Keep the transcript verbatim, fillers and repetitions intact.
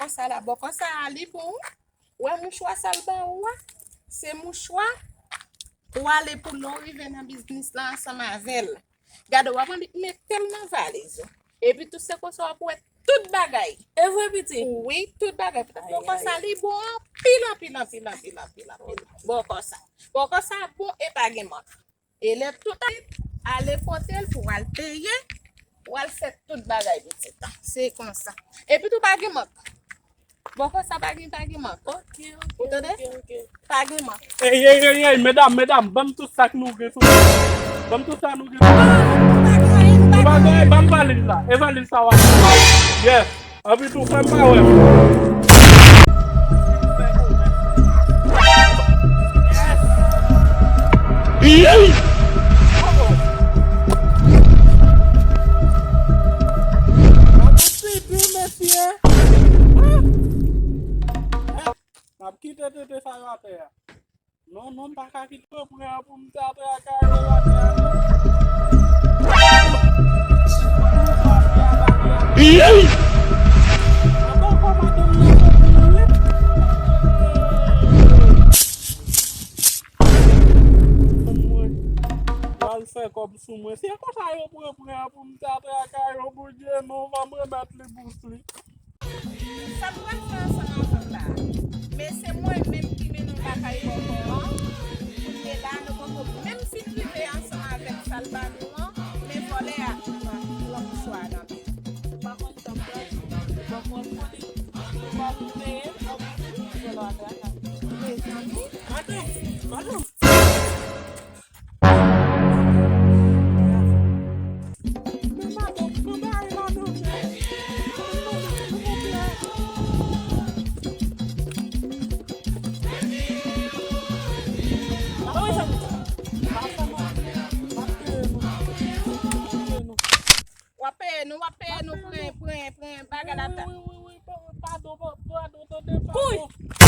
Sa la, bòkò sa a, li pou ou. Ou wè mouchwa sa l ba ou a? Se mouchwa pou ale pou lè w rive nan biznis la ansanm avè l. Gade, w ap annik mete l nan valiz ou. Epi tou se konsa w ap wè tout bagay. E vre, pitit? Wi, tout bagay, pitit. Bòkò sa, li bon anpil, anpil, anpil, anpil, anpil, anpil. Bòkò sa. Bòkò sa bon e pa gen mank. E lè tout ale kote l pou w al peye, w al fè tout bagay, pitit. Se konsa. Epi tou pa gen mank. Bòkò sa pa gen, pa gen mank. Ok, ok, ok, ok. Pa gen mank. Ey, ey, ey, ey, medam, medam, ban m tout sa k nou gen sou nou. Ban m tout sa nou gen sou nou. Nou pa gen, ban m valiz la. E valiz sa w ap pran. Yes. Anpi tou, fè m pa wè m. Yes. Ey! Gade figi mesye. N ap kite tete sa yo atè a. Non, non, m pa ka kite pran pou m ta atè a kay yo atè a, non. Ey! Ankò madanm nan soti wi. Mwen, w al fè kòb sou mwen. Se konsa yo pran pran pou m ta atè a kay yo, Bondye, non, fò m remèt li bous li. Sa nou pral fè ansanm avè w la? Men se mwen menm ki mennen w lakay bòkò an. Kounye la, nou poko menm fin rive ansanm avèk sa l ba nou an, men vòlè a pran mouchwa a nan men l. Ou pa konn sa m pral di w. Bòkò konnen, ou pa pou peye, ou pa pou peye, vòlè a pran nan men l. Mezanmi. Madanm, madanm. Men madanm, pran bagay la nan men. W ap peye nou, w ap peye nou, pran, pran, pran bagay la ta. Wi, wi, wi, wi, pa-, padon, pa-, padon, tande, padon. Kouy!